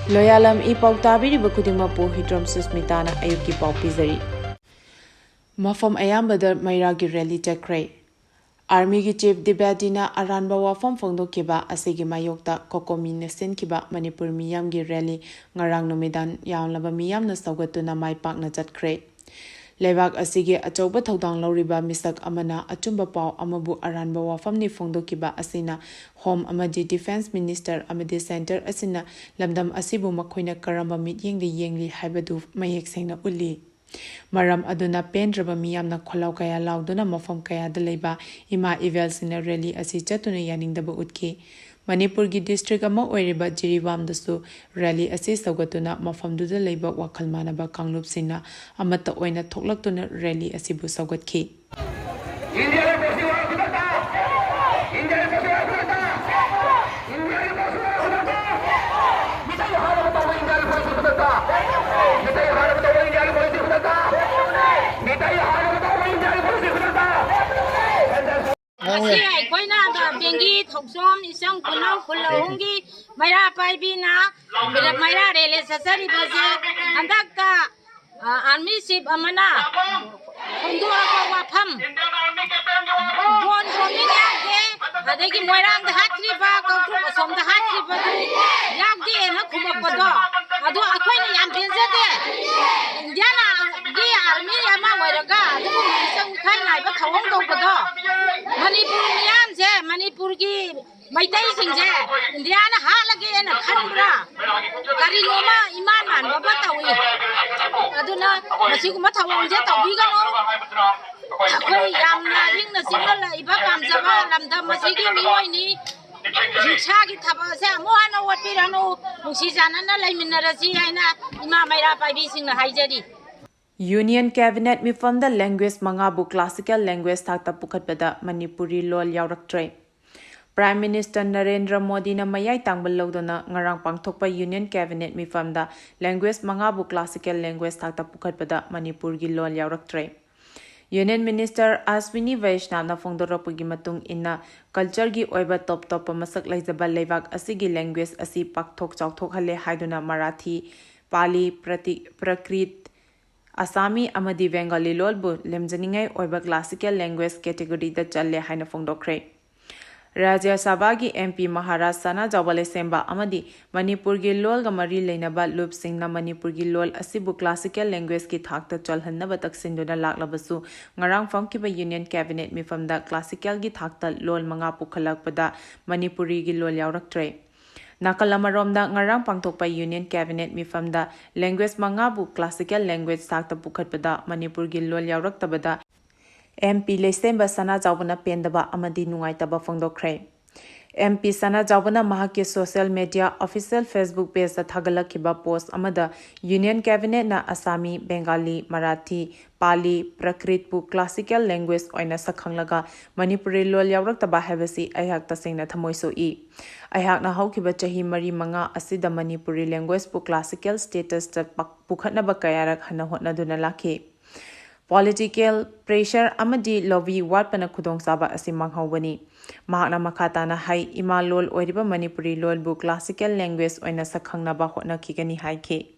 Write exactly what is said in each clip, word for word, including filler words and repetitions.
ꯂꯣꯌꯥꯂꯝ E ꯄꯥꯎ ꯇꯥꯕꯤꯔꯤꯕ ꯈꯨꯗꯤꯡꯃꯛꯄꯨ ꯍꯤꯗ꯭ꯔꯣꯝ ꯁꯨꯁꯃꯤꯇꯥꯅ ꯑꯌꯨꯛꯀꯤ ꯄꯥꯎ ꯄꯤꯖꯔꯤ꯫ ꯃꯐꯝ ꯑꯌꯥꯝꯕꯗ ꯃꯩꯔꯥꯒꯤ ꯔꯦꯂꯤ ꯆꯠꯈ꯭ꯔꯦ꯫ ꯑꯥꯔꯃꯤꯒꯤ ꯆꯤꯐ ꯗꯤꯕꯦꯇꯤꯅ ꯑꯔꯥꯟꯕ ꯋꯥꯐꯝ ꯐꯣꯡꯗꯣꯛꯈꯤꯕ ꯑꯁꯤꯒꯤ ꯃꯥꯌꯣꯛꯇ ꯀꯣꯀꯣꯃꯤꯅ ꯁꯤꯟꯈꯤꯕ ꯃꯅꯤꯄꯨꯔ ꯃꯤꯌꯥꯝꯒꯤ ꯔꯦꯂꯤ ꯉꯔꯥꯡ ꯅꯨꯃꯤꯗꯥꯡ ꯌꯥꯝꯂꯕ ꯃꯤꯌꯥꯝꯅ ꯁꯧꯒꯠꯇꯨꯅ ꯃꯥꯏ ꯄꯥꯛꯅ ꯆꯠꯈ꯭ꯔꯦ꯫ ꯂꯩꯕꯥꯛ ꯑꯁꯤꯒꯤ ꯑꯆꯧꯕ ꯊꯧꯗꯥꯡ ꯂꯧꯔꯤꯕ ꯃꯤꯁꯛ ꯑꯃꯅ ꯑꯆꯨꯝꯕ ꯄꯥꯎ ꯑꯃꯕꯨ ꯑꯔꯥꯟꯕ ꯋꯥꯐꯝꯅꯤ ꯐꯣꯡꯗꯣꯛꯈꯤꯕ ꯑꯁꯤꯅ ꯍꯣꯝ ꯑꯃꯗꯤ ꯗꯤꯐꯦꯟꯁ ꯃꯤꯅꯤꯁꯇꯔ ꯑꯃꯗꯤ ꯁꯦꯟꯇꯔ ꯑꯁꯤꯅ ꯂꯝꯗꯝ ꯑꯁꯤꯕꯨ ꯃꯈꯣꯏꯅ ꯀꯔꯝꯕ ꯃꯤꯠꯌꯦꯡꯗ ꯌꯦꯡꯂꯤ ꯍꯥꯏꯕꯗꯨ ꯃꯌꯦꯛ ꯁꯦꯡꯅ ꯎꯠꯂꯤ꯫ ꯃꯔꯝ ꯑꯗꯨꯅ ꯄꯦꯟꯗ꯭ꯔꯕ ꯃꯤꯌꯥꯝꯅ ꯈꯣꯜꯂꯥꯎ ꯀꯌꯥ ꯂꯥꯎꯗꯨꯅ ꯃꯐꯝ ꯀꯌꯥꯗ ꯂꯩꯕ ꯏꯃꯥ ꯏꯕꯦꯜꯁꯤꯡꯅ ꯔꯦꯂꯤ ꯑꯁꯤ ꯆꯠꯇꯨꯅ ꯌꯥꯅꯤꯡꯗꯕ ꯎꯠꯈꯤ꯫ ꯃꯅꯤꯄꯨꯔꯒꯤ ꯗꯤꯁꯇ꯭ꯔꯤꯛ ꯑꯃ ꯑꯣꯏꯔꯤꯕ ꯖꯤꯔꯤꯕꯥꯝꯗꯁꯨ ꯔꯦꯂꯤ ꯑꯁꯤ ꯁꯧꯒꯠꯇꯨꯅ ꯃꯐꯝꯗꯨꯗ ꯂꯩꯕ ꯋꯥꯈꯜ ꯃꯥꯟꯅꯕ ꯀꯥꯡꯂꯨꯞꯁꯤꯡꯅ ꯑꯃꯠꯇ ꯑꯣꯏꯅ ꯊꯣꯛꯂꯛꯇꯨꯅ ꯔꯦꯂꯤ ꯑꯁꯤꯕꯨ ꯁꯧꯒꯠꯈꯤ꯫ ꯉꯁꯤ ꯑꯩꯈꯣꯏꯅ ꯕꯦꯡꯒꯤ ꯊꯧꯁꯣꯝ ꯏꯆꯝ ꯈꯨꯅꯧ ꯈꯨꯜ ꯑꯍꯨꯝꯒꯤ ꯃꯩꯔꯥ ꯄꯥꯏꯕꯤꯅ ꯃꯩꯔꯥ ꯔꯦꯂꯤ ꯆꯠꯆꯔꯤꯕꯁꯦ ꯍꯟꯗꯛꯇ ꯑꯥꯔꯃꯤ ꯆꯤꯐ ꯑꯃꯅ ꯐꯣꯡꯗꯣꯛꯑꯕ ꯋꯥꯐꯝ, ꯗ꯭ꯔꯣꯟ ꯕꯣꯝꯕꯤꯡ ꯌꯥꯎꯗꯦ, ꯑꯗꯒꯤ ꯃꯣꯏꯔꯥꯡꯗ ꯍꯥꯠꯈ꯭ꯔꯤꯕ, ꯀꯧꯇ꯭ꯔꯨꯛ ꯑꯁꯣꯝꯗ ꯍꯥꯠꯈ꯭ꯔꯤꯕꯗꯨ ꯌꯥꯎꯗꯦꯅ ꯈꯨꯝꯃꯛꯄꯗꯣ, ꯑꯗꯣ ꯑꯩꯈꯣꯏꯅ ꯌꯥꯝ ꯄꯦꯟꯖꯗꯦ꯫ ꯏꯟꯗꯤꯌꯥꯟꯒꯤ ꯑꯥꯔꯃꯤ ꯑꯃ ꯑꯣꯏꯔꯒ ꯑꯗꯨꯒꯨꯝꯕ ꯃꯤꯆꯪ ꯃꯤꯈꯥꯏ ꯅꯥꯏꯕ ꯊꯧꯑꯣꯡ ꯇꯧꯕꯗꯣ, ꯃꯅꯤꯄꯨꯔ ꯃꯤꯌꯥꯝꯁꯦ, ꯃꯅꯤꯄꯨꯔꯒꯤ ꯃꯩꯇꯩꯁꯤꯡꯁꯦ ꯏꯟꯗꯤꯌꯥꯅ ꯍꯥꯠꯂꯒꯦꯅ ꯈꯟꯕ꯭ꯔꯥ? ꯀꯔꯤꯅꯣꯃ ꯏꯃꯥꯟ ꯃꯥꯟꯕ ꯑꯃ ꯇꯧꯏ꯫ ꯑꯗꯨꯅ ꯃꯁꯤꯒꯨꯝꯕ ꯊꯧꯑꯣꯡꯁꯦ ꯇꯧꯕꯤꯒꯅꯨ꯫ ꯑꯩꯈꯣꯏ ꯌꯥꯝꯅ ꯏꯪꯅ ꯆꯤꯛꯅ ꯂꯩꯕ ꯄꯥꯝꯖꯕ ꯂꯝꯗꯝ ꯑꯁꯤꯒꯤ ꯃꯤꯑꯣꯏꯅꯤ꯫ ꯍꯤꯡꯁꯥꯒꯤ ꯊꯕꯛ ꯑꯁꯦ ꯑꯃꯨꯛ ꯍꯟꯅ ꯑꯣꯠꯄꯤꯔꯅꯨ꯫ ꯅꯨꯡꯁꯤ ꯆꯥꯟꯅꯅ ꯂꯩꯃꯤꯟꯅꯔꯁꯤ ꯍꯥꯏꯅ ꯏꯃꯥ ꯃꯩꯔꯥ ꯄꯥꯏꯕꯤꯁꯤꯡꯅ ꯍꯥꯏꯖꯔꯤ꯫ ꯌꯨꯅꯤꯌꯟ ꯀꯦꯕꯤꯅꯦꯠ ꯃꯤꯐꯝꯗ ꯂꯦꯡꯒ꯭ꯋꯦꯖ ꯃꯉꯥꯕꯨ ꯀ꯭ꯂꯥꯁꯤꯀꯦꯜ ꯂꯦꯡꯒ꯭ꯋꯦꯖ ꯊꯥꯛꯇ ꯄꯨꯈꯠꯄꯗ ꯃꯅꯤꯄꯨꯔꯤ ꯂꯣꯜ ꯌꯥꯎꯔꯛꯇ꯭ꯔꯦ꯫ ꯄ꯭ꯔꯥꯏꯝ ꯃꯤꯅꯤꯁꯇꯔ ꯅꯔꯦꯟꯗ꯭ꯔ ꯃꯣꯗꯤꯅ ꯃꯌꯥꯏ ꯇꯥꯡꯕ ꯂꯧꯗꯨꯅ ꯉꯔꯥꯡ ꯄꯥꯡꯊꯣꯛꯄ ꯌꯨꯅꯤꯌꯟ ꯀꯦꯕꯤꯅꯦꯠ ꯃꯤꯐꯝꯗ ꯂꯦꯡꯒ꯭ꯋꯦꯖ ꯃꯉꯥꯕꯨ ꯀ꯭ꯂꯥꯁꯤꯀꯦꯜ ꯂꯦꯡꯒ꯭ꯋꯦꯖ ꯊꯥꯛꯇ ꯄꯨꯈꯠꯄꯗ ꯃꯅꯤꯄꯨꯔꯒꯤ ꯂꯣꯜ ꯌꯥꯎꯔꯛꯇ꯭ꯔꯦ꯫ Union Minister Ashwini Vaishnaw ꯅ ꯐꯣꯡꯗꯣꯔꯛꯄꯒꯤ ꯃꯇꯨꯡ ꯏꯟꯅ, culture ꯒꯤ ꯑꯣꯏꯕ ꯇꯣꯞ ꯇꯣꯞꯄ ꯃꯁꯛ ꯂꯩꯖꯕ ꯂꯩꯕꯥꯛ ꯑꯁꯤꯒꯤ language ꯑꯁꯤ ꯄꯥꯛꯊꯣꯛ ꯆꯥꯎꯊꯣꯛꯍꯜꯂꯦ ꯍꯥꯏꯗꯨꯅ ꯃꯔꯥꯊꯤ, ꯄꯥꯂꯤ, ꯄ꯭ꯔꯇꯤ-, ꯄ꯭ꯔꯀ꯭ꯔꯤꯠ, ꯑꯁꯥꯃꯤ ꯑꯃꯗꯤ ꯕꯦꯡꯒꯥꯂꯤ ꯂꯣꯜꯕꯨ ꯂꯦꯝꯖꯅꯤꯡꯉꯥꯏ ꯑꯣꯏꯕ classical language category ꯗ ꯆꯜꯂꯦ ꯍꯥꯏꯅ ꯐꯣꯡꯗꯣꯛꯈ꯭ꯔꯦ꯫ ꯔꯥꯖ꯭ꯌ ꯁꯚꯥꯒꯤ M P ꯃꯍꯥꯔꯥꯖ ꯁꯅꯥꯖꯥꯎꯕ ꯂꯩꯁꯦꯝꯕ ꯑꯃꯗꯤ ꯃꯅꯤꯄꯨꯔꯒꯤ ꯂꯣꯜꯒ ꯃꯔꯤ ꯂꯩꯅꯕ ꯂꯨꯞꯁꯤꯡꯅ ꯃꯅꯤꯄꯨꯔꯒꯤ ꯂꯣꯜ ꯑꯁꯤꯕꯨ classical language ꯀꯤ ꯊꯥꯛꯇ ꯆꯜꯍꯟꯅꯕ ꯇꯛꯁꯤꯟꯗꯨꯅ ꯂꯥꯛꯂꯕꯁꯨ, ꯉꯔꯥꯡ ꯐꯝꯈꯤꯕ Union Cabinet ꯃꯤꯐꯝꯗ classical ꯒꯤ ꯊꯥꯛꯇ ꯂꯣꯜ ꯃꯉꯥ ꯄꯨꯈꯠꯂꯛꯄꯗ ꯃꯅꯤꯄꯨꯔꯤꯒꯤ ꯂꯣꯜ ꯌꯥꯎꯔꯛꯇ꯭ꯔꯦ꯫ ꯅꯥꯀꯜ ꯑꯃꯔꯣꯝꯗ, ꯉꯔꯥꯡ ꯄꯥꯡꯊꯣꯛꯄ Union Cabinet ꯃꯤꯐꯝꯗ language ꯃꯉꯥꯕꯨ classical language ꯊꯥꯛꯇ ꯄꯨꯈꯠꯄꯗ ꯃꯅꯤꯄꯨꯔꯒꯤ ꯂꯣꯜ ꯌꯥꯎꯔꯛꯇꯕꯗ M P ꯂꯩꯁꯦꯝꯕ ꯁꯅꯥꯖꯥꯎꯕꯅ ꯄꯦꯟꯗꯕ ꯑꯃꯗꯤ ꯅꯨꯡꯉꯥꯏꯇꯕ ꯐꯣꯡꯗꯣꯛꯈ꯭ꯔꯦ꯫ M P ꯁꯅꯥꯖꯥꯎꯕꯅ ꯃꯍꯥꯛꯀꯤ social media official Facebook page ꯇ ꯊꯥꯒꯠꯂꯛꯈꯤꯕ post ꯑꯃꯗ Union Cabinet ꯅ ꯑꯁꯥꯃꯤ, ꯕꯦꯡꯒꯥꯂꯤ, ꯃꯔꯥꯊꯤ, ꯄꯥꯂꯤ, ꯄ꯭ꯔꯀ꯭ꯔꯤꯠꯄꯨ classical language ꯑꯣꯏꯅ ꯁꯛꯈꯪꯂꯒ ꯃꯅꯤꯄꯨꯔꯤ ꯂꯣꯜ ꯌꯥꯎꯔꯛꯇꯕ ꯍꯥꯏꯕꯁꯤ ꯑꯩꯍꯥꯛ ꯇꯁꯦꯡꯅ ꯊꯃꯣꯏ ꯁꯣꯛꯏ꯫ ꯑꯩꯍꯥꯛꯅ ꯍꯧꯈꯤꯕ ꯆꯍꯤ ꯃꯔꯤ ꯃꯉꯥ ꯑꯁꯤꯗ ꯃꯅꯤꯄꯨꯔꯤ language ꯄꯨ classical status ꯇ ꯄꯛ-, ꯄꯨꯈꯠꯅꯕ ꯀꯌꯥꯔꯛ ꯍꯟꯅ ꯍꯣꯠꯅꯗꯨꯅ ꯂꯥꯛꯈꯤ꯫ Political pressure ꯑꯃꯗꯤ lobby ꯋꯥꯠꯄꯅ ꯈꯨꯗꯣꯡꯆꯥꯕ ꯑꯁꯤ ꯃꯥꯡꯍꯧꯕꯅꯤ꯫ ꯃꯍꯥꯛꯅ ꯃꯈꯥ ꯇꯥꯅ ꯍꯥꯏ, ꯏꯃꯥ ꯂꯣꯜ ꯑꯣꯏꯔꯤꯕ ꯃꯅꯤꯄꯨꯔꯤ ꯂꯣꯜꯕꯨ classical language ꯑꯣꯏꯅ ꯁꯛꯈꯪꯅꯕ ꯍꯣꯠꯅꯈꯤꯒꯅꯤ ꯍꯥꯏꯈꯤ꯫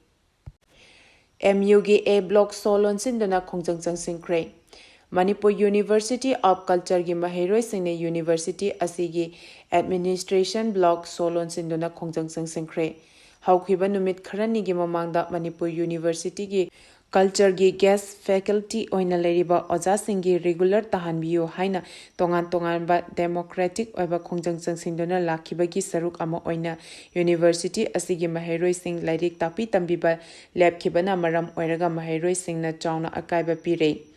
M U ꯒꯤ A block ꯁꯣ ꯂꯣꯟꯁꯤꯟꯗꯨꯅ ꯈꯣꯡꯖꯪ ꯆꯪꯁꯤꯟꯈ꯭ꯔꯦ꯫ ꯃꯅꯤꯄꯨꯔ University of Culture ꯒꯤ ꯃꯍꯩꯔꯣꯏꯁꯤꯡꯅ university ꯑꯁꯤꯒꯤ administration block ꯁꯣ ꯂꯣꯟꯁꯤꯟꯗꯨꯅ ꯈꯣꯡꯖꯪ ꯆꯪꯁꯤꯟꯈ꯭ꯔꯦ꯫ ꯍꯧꯈꯤꯕ ꯅꯨꯃꯤꯠ ꯈꯔꯅꯤꯒꯤ ꯃꯃꯥꯡꯗ ꯃꯅꯤꯄꯨꯔ University ꯒꯤ culture ꯒꯤ guest faculty ꯑꯣꯏꯅ ꯂꯩꯔꯤꯕ ꯑꯣꯖꯥꯁꯤꯡꯒꯤ regular ꯇꯥꯍꯟꯕꯤꯌꯨ ꯍꯥꯏꯅ ꯇꯣꯉꯥꯟ ꯇꯣꯉꯥꯟꯕ democratic ꯑꯣꯏꯕ ꯈꯣꯡꯖꯪ ꯆꯪꯁꯤꯟꯗꯨꯅ ꯂꯥꯛꯈꯤꯕꯒꯤ ꯁꯔꯨꯛ ꯑꯃ ꯑꯣꯏꯅ university ꯑꯁꯤꯒꯤ ꯃꯍꯩꯔꯣꯏꯁꯤꯡ ꯂꯥꯏꯔꯤꯛ ꯇꯥꯛꯄꯤ ꯇꯝꯕꯤꯕ ꯂꯦꯞꯈꯤꯕꯅ ꯃꯔꯝ ꯑꯣꯏꯔꯒ ꯃꯍꯩꯔꯣꯏꯁꯤꯡꯅ ꯆꯥꯎꯅ ꯑꯀꯥꯏꯕ ꯄꯤꯔꯦ꯫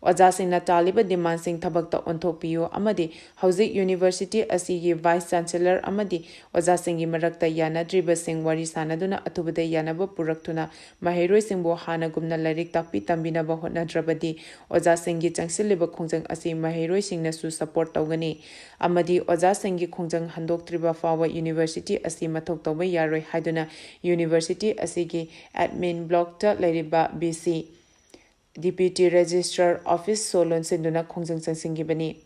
ꯑꯣꯖꯥꯁꯤꯡꯅ ꯇꯥꯜꯂꯤꯕ demandꯁꯤꯡ ꯊꯕꯛꯇ ꯑꯣꯟꯊꯣꯛꯄꯤꯌꯨ ꯑꯃꯗꯤ ꯍꯧꯖꯤꯛ university ꯑꯁꯤꯒꯤ vice chancellor ꯑꯃꯗꯤ ꯑꯣꯖꯥꯁꯤꯡꯒꯤ ꯃꯔꯛꯇ ꯌꯥꯅꯗ꯭ꯔꯤꯕꯁꯤꯡ ꯋꯥꯔꯤ ꯁꯥꯅꯗꯨꯅ ꯑꯊꯨꯕꯗ ꯌꯥꯅꯕ ꯄꯨꯔꯛꯇꯨꯅ ꯃꯍꯩꯔꯣꯏꯁꯤꯡꯕꯨ ꯍꯥꯟꯅꯒꯨꯝꯅ ꯂꯥꯏꯔꯤꯛ ꯇꯥꯛꯄꯤ ꯇꯝꯕꯤꯅꯕ ꯍꯣꯠꯅꯗ꯭ꯔꯕꯗꯤ ꯑꯣꯖꯥꯁꯤꯡꯒꯤ ꯆꯪꯁꯤꯜꯂꯤꯕ ꯈꯣꯡꯖꯪ ꯑꯁꯤ ꯃꯍꯩꯔꯣꯏꯁꯤꯡꯅꯁꯨ support ꯇꯧꯒꯅꯤ ꯑꯃꯗꯤ ꯑꯣꯖꯥꯁꯤꯡꯒꯤ ꯈꯣꯡꯖꯪ ꯍꯟꯗꯣꯛꯇ꯭ꯔꯤꯕ ꯐꯥꯎꯕ university ꯑꯁꯤ ꯃꯊꯧ ꯇꯧꯕ ꯌꯥꯔꯣꯏ ꯍꯥꯏꯗꯨꯅ university ꯑꯁꯤꯒꯤ admin blockꯇ ꯂꯩꯔꯤꯕ B C Deputy Registrar Office ꯁꯣ ꯂꯣꯟꯁꯤꯟꯗꯨꯅ ꯈꯣꯡꯖꯪ ꯆꯪꯁꯤꯟꯈꯤꯕꯅꯤ꯫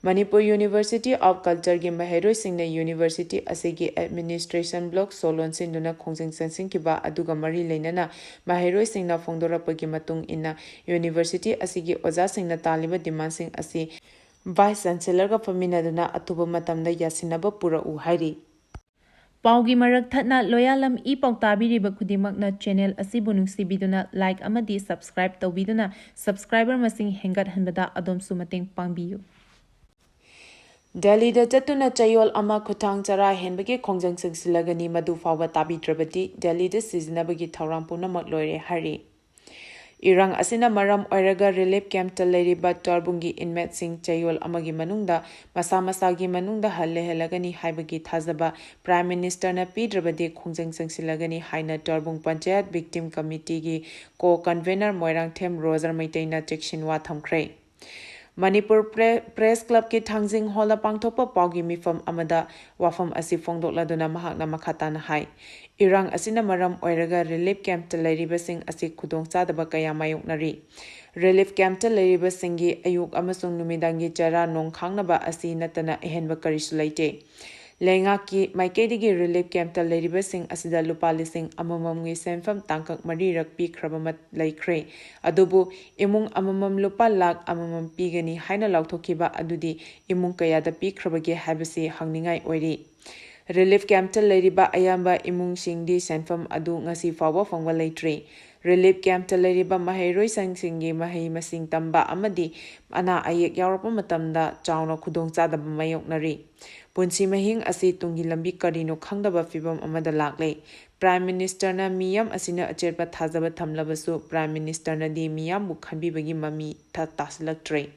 ꯃꯅꯤꯄꯨꯔ University of Cultureꯒꯤ ꯃꯍꯩꯔꯣꯏꯁꯤꯡꯅ university ꯑꯁꯤꯒꯤ administration block ꯁꯣ ꯂꯣꯟꯁꯤꯟꯗꯨꯅ ꯈꯣꯡꯖꯪ ꯆꯪꯁꯤꯟꯈꯤꯕ ꯑꯗꯨꯒ ꯃꯔꯤ ꯂꯩꯅꯅ ꯃꯍꯩꯔꯣꯏꯁꯤꯡꯅ ꯐꯣꯡꯗꯣꯔꯛꯄꯒꯤ ꯃꯇꯨꯡ ꯏꯟꯅ university ꯑꯁꯤꯒꯤ ꯑꯣꯖꯥꯁꯤꯡꯅ ꯇꯥꯜꯂꯤꯕ demandꯁꯤꯡ ꯑꯁꯤ Vice Chancellorꯒ ꯐꯝꯃꯤꯟꯅꯗꯨꯅ ꯑꯊꯨꯕ ꯃꯇꯝꯗ ꯌꯥꯁꯤꯟꯅꯕ ꯄꯨꯔꯛꯎ ꯍꯥꯏꯔꯤ꯫ ꯄꯥꯎꯒꯤ ꯃꯔꯛ ꯊꯠꯅ ꯂꯣꯌꯥꯂꯝ ꯏ ꯄꯥꯎ ꯇꯥꯕꯤꯔꯤꯕ ꯈꯨꯗꯤꯡꯃꯛꯅ channel ꯑꯁꯤꯕꯨ ꯅꯨꯡꯁꯤꯕꯤꯗꯨꯅ like ꯑꯃꯗꯤ subscribe ꯇꯧꯕꯤꯗꯨꯅ subscriber ꯃꯁꯤꯡ ꯍꯦꯟꯒꯠꯍꯟꯕꯗ ꯑꯗꯣꯝꯁꯨ ꯃꯇꯦꯡ ꯄꯥꯡꯕꯤꯌꯨ꯫ ꯗꯦꯜꯂꯤꯗ ꯆꯠꯇꯨꯅ ꯆꯌꯣꯜ ꯑꯃ ꯈꯨꯠꯊꯥꯡ ꯆꯔꯥ ꯍꯦꯟꯕꯒꯤ ꯈꯣꯡꯖꯪ ꯆꯪꯁꯤꯜꯂꯒꯅꯤ, ꯃꯗꯨ ꯐꯥꯎꯕ ꯇꯥꯕꯤꯗ꯭ꯔꯕꯗꯤ ꯗꯦꯜꯂꯤꯗ ꯁꯤꯖꯤꯟꯅꯕꯒꯤ ꯊꯧꯔꯥꯡ ꯄꯨꯝꯅꯃꯛ ꯂꯣꯏꯔꯦ ꯍꯥꯏꯔꯤ꯫ ꯏꯔꯥꯡ ꯑꯁꯤꯅ ꯃꯔꯝ ꯑꯣꯏꯔꯒ relief campꯇ ꯂꯩꯔꯤꯕ ꯇꯔꯕꯨꯡꯒꯤ inmateꯁꯤꯡ ꯆꯌꯣꯜ ꯑꯃꯒꯤ ꯃꯅꯨꯡꯗ ꯃꯁꯥ ꯃꯁꯥꯒꯤ ꯃꯅꯨꯡꯗ ꯍꯜ ꯂꯩꯍꯜꯂꯒꯅꯤ ꯍꯥꯏꯕꯒꯤ ꯊꯥꯖꯕ Prime Ministerꯅ ꯄꯤꯗ꯭ꯔꯕꯗꯤ ꯈꯣꯡꯖꯪ ꯆꯪꯁꯤꯜꯂꯒꯅꯤ ꯍꯥꯏꯅ ꯇꯔꯕꯨꯡ Panchayat Victim Committeeꯒꯤ co-convener ꯃꯣꯏꯔꯥꯡꯊꯦꯝ ꯔꯣꯖꯔ ꯃꯩꯇꯩꯅ ꯆꯦꯛꯁꯤꯟꯋꯥ ꯊꯝꯈ꯭ꯔꯦ꯫ ꯃꯅꯤꯄꯨꯔ ꯄ꯭ꯔꯦ-, Press Clubꯀꯤ ꯊꯥꯡꯖꯤꯡ ꯍꯣꯜꯗ ꯄꯥꯡꯊꯣꯛꯄ ꯄꯥꯎꯒꯤ ꯃꯤꯐꯝ ꯑꯃꯗ ꯋꯥꯐꯝ ꯑꯁꯤ ꯐꯣꯡꯗꯣꯛꯂꯗꯨꯅ ꯃꯍꯥꯛꯅ ꯃꯈꯥ ꯇꯥꯅ ꯍꯥꯏ, ꯏꯔꯥꯡ ꯑꯁꯤꯅ ꯃꯔꯝ ꯑꯣꯏꯔꯒ relief campꯇ ꯂꯩꯔꯤꯕꯁꯤꯡ ꯑꯁꯤ ꯈꯨꯗꯣꯡꯆꯥꯗꯕ ꯀꯌꯥ ꯃꯥꯌꯣꯛꯅꯔꯤ꯫ Relief campꯇ ꯂꯩꯔꯤꯕꯁꯤꯡꯒꯤ ꯑꯌꯨꯛ ꯑꯃꯁꯨꯡ ꯅꯨꯃꯤꯗꯥꯡꯒꯤ ꯆꯔꯥ ꯅꯣꯡ ꯈꯥꯡꯅꯕ ꯑꯁꯤ ꯅꯠꯇꯅ ꯑꯍꯦꯟꯕ ꯀꯔꯤꯁꯨ ꯂꯩꯇꯦ꯫ ꯂꯩꯉꯥꯛꯀꯤ ꯃꯥꯏꯀꯩꯗꯒꯤ relief campꯇ ꯂꯩꯔꯤꯕꯁꯤꯡ ꯑꯁꯤꯗ ꯂꯨꯄꯥ ꯂꯤꯁꯤꯡ ꯑꯃꯃꯝꯒꯤ ꯁꯦꯟꯐꯝ ꯇꯥꯡꯀꯛ ꯃꯔꯤꯔꯛ ꯄꯤꯈ꯭ꯔꯕ ꯃꯠ-, ꯂꯩꯈ꯭ꯔꯦ꯫ ꯑꯗꯨꯕꯨ ꯏꯃꯨꯡ ꯑꯃꯃꯝ ꯂꯨꯄꯥ ꯂꯥꯈ ꯑꯃꯃꯝ ꯄꯤꯒꯅꯤ ꯍꯥꯏꯅ ꯂꯥꯎꯊꯣꯛꯈꯤꯕ ꯑꯗꯨꯗꯤ ꯏꯃꯨꯡ ꯀꯌꯥꯗ ꯄꯤꯈ꯭ꯔꯕꯒꯦ ꯍꯥꯏꯕꯁꯤ ꯍꯪꯅꯤꯡꯉꯥꯏ ꯑꯣꯏꯔꯤ꯫ Relief campꯇ ꯂꯩꯔꯤꯕ ꯑꯌꯥꯝꯕ ꯏꯃꯨꯡꯁꯤꯡꯗꯤ ꯁꯦꯟꯐꯝ ꯑꯗꯨ ꯉꯁꯤ ꯐꯥꯎꯕ ꯐꯪꯕ ꯂꯩꯇ꯭ꯔꯤ꯫ Relief campꯇ ꯂꯩꯔꯤꯕ ꯃꯍꯩꯔꯣꯏꯁꯤꯡꯒꯤ ꯃꯍꯩ ꯃꯁꯤꯡ ꯇꯝꯕ ꯑꯃꯗꯤ ꯑꯅꯥ ꯑꯌꯦꯛ ꯌꯥꯎꯔꯛꯄ ꯃꯇꯝꯗ ꯆꯥꯎꯅ ꯈꯨꯗꯣꯡꯆꯥꯗꯕ ꯃꯥꯌꯣꯛꯅꯔꯤ꯫ ꯄꯨꯟꯁꯤ ꯃꯍꯤꯡ ꯑꯁꯤ ꯇꯨꯡꯒꯤ ꯂꯝꯕꯤ ꯀꯔꯤꯅꯣ ꯈꯪꯗꯕ ꯐꯤꯚꯝ ꯑꯃꯗ ꯂꯥꯛꯂꯦ꯫ Prime Ministerꯅ ꯃꯤꯌꯥꯝ ꯑꯁꯤꯅ ꯑꯆꯦꯠꯄ ꯊꯥꯖꯕ ꯊꯝꯂꯕꯁꯨ, Prime Ministerꯅꯗꯤ ꯃꯤꯌꯥꯝꯕꯨ ꯈꯟꯕꯤꯕꯒꯤ ꯃꯃꯤ ꯊ-, ꯇꯥꯁꯤꯜꯂꯛꯇ꯭ꯔꯦ꯫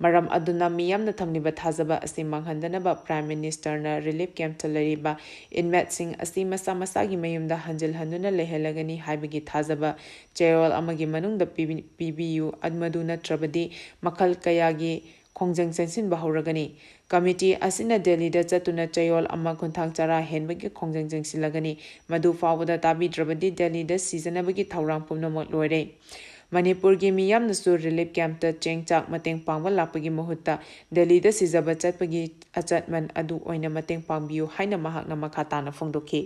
ꯃꯔꯝ ꯑꯗꯨꯅ ꯃꯤꯌꯥꯝꯅ ꯊꯝꯂꯤꯕ ꯊꯥꯖꯕ ꯑꯁꯤ ꯃꯥꯡꯍꯟꯗꯅꯕ Prime Ministerꯅ relief campꯇ ꯂꯩꯔꯤꯕ inmateꯁꯤꯡ ꯑꯁꯤ ꯃꯁꯥ ꯃꯁꯥꯒꯤ ꯃꯌꯨꯝꯗ ꯍꯟꯖꯤꯜꯍꯟꯗꯨꯅ ꯂꯩꯍꯜꯂꯒꯅꯤ ꯍꯥꯏꯕꯒꯤ ꯊꯥꯖꯕ ꯆꯌꯣꯜ ꯑꯃꯒꯤ ꯃꯅꯨꯡꯗ ꯄꯤꯕꯤ-, ꯄꯤꯕꯤꯌꯨ, ꯃꯗꯨ ꯅꯠꯇ꯭ꯔꯕꯗꯤ ꯃꯈꯜ ꯀꯌꯥꯒꯤ ꯈꯣꯡꯖꯪ ꯆꯦꯟꯁꯤꯟꯕ ꯍꯧꯔꯒꯅꯤ꯫ Committee ꯑꯁꯤꯅ ꯗꯦꯜꯂꯤꯗ ꯆꯠꯇꯨꯅ ꯆꯌꯣꯜ ꯑꯃ ꯈꯨꯟꯊꯥꯡ ꯆꯔꯥ ꯍꯦꯟꯕꯒꯤ ꯈꯣꯡꯖꯪ ꯆꯪꯁꯤꯜꯂꯒꯅꯤ꯫ ꯃꯗꯨ ꯐꯥꯎꯕꯗ ꯇꯥꯕꯤꯗ꯭ꯔꯕꯗꯤ ꯗꯦꯜꯂꯤꯗ ꯁꯤꯖꯅꯕꯒꯤ ꯊꯧꯔꯥꯡ ꯄꯨꯝꯅꯃꯛ ꯂꯣꯏꯔꯦ꯫ ꯃꯅꯤꯄꯨꯔꯒꯤ ꯃꯤꯌꯥꯝꯅꯁꯨ ꯔꯤꯂꯤꯐ ꯀꯦꯝꯞꯇ ꯆꯦꯡ ꯆꯥꯛ ꯃꯇꯦꯡ ꯄꯥꯡꯕ ꯂꯥꯛꯄꯒꯤ ꯃꯍꯨꯠꯇ ꯗꯦꯜꯂꯤꯗ ꯁꯤꯖꯕ ꯆꯠꯄꯒꯤ ꯑꯆꯠꯃꯟ ꯑꯗꯨ ꯑꯣꯏꯅ ꯃꯇꯦꯡ ꯄꯥꯡꯕꯤꯌꯨ ꯍꯥꯏꯅ ꯃꯍꯥꯛꯅ ꯃꯈꯥ ꯇꯥꯅ ꯐꯣꯡꯗꯣꯛꯈꯤ꯫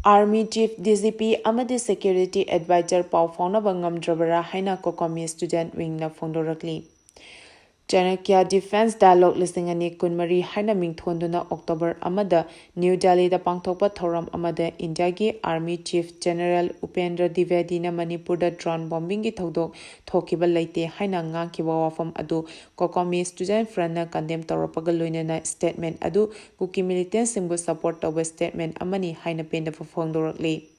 Army Chief, D G P ꯑꯃꯗꯤ Security Advisor ꯄꯥꯎ ꯐꯥꯎꯅꯕ ꯉꯝꯗ꯭ꯔꯕꯔꯥ ꯍꯥꯏꯅ COCOMI Student Wingꯅ ꯐꯣꯡꯗꯣꯔꯛꯂꯤ꯫ ꯆꯥꯅꯀ꯭ꯌ Defence Dialogue ꯂꯤꯁꯤꯡ ꯑꯅꯤ ꯀꯨꯟꯃꯔꯤ ꯍꯥꯏꯅ ꯃꯤꯡꯊꯣꯟꯗꯨꯅ October ꯑꯃꯗ New Delhiꯗ ꯄꯥꯡꯊꯣꯛꯄ ꯊꯧꯔꯝ ꯑꯃꯗ ꯏꯟꯗꯤꯌꯥꯒꯤ Army Chief General ꯎꯄꯦꯟꯗ꯭ꯔ ꯗ꯭ꯋꯤꯕꯦꯗꯤꯅ ꯃꯅꯤꯄꯨꯔꯗ drone bombingꯒꯤ ꯊꯧꯗꯣꯛ ꯊꯣꯛꯈꯤꯕ ꯂꯩꯇꯦ ꯍꯥꯏꯅ ꯉꯥꯡꯈꯤꯕ ꯋꯥꯐꯝ ꯑꯗꯨ COCOMI Student Frontꯅ condemn ꯇꯧꯔꯛꯄꯒ ꯂꯣꯏꯅꯅ statement ꯑꯗꯨ ꯀꯨꯀꯤ militantꯁꯤꯡꯕꯨ support ꯇꯧꯕ statement ꯑꯃꯅꯤ ꯍꯥꯏꯅ ꯄꯦꯟꯗꯕ ꯐꯣꯡꯗꯣꯔꯛꯂꯤ꯫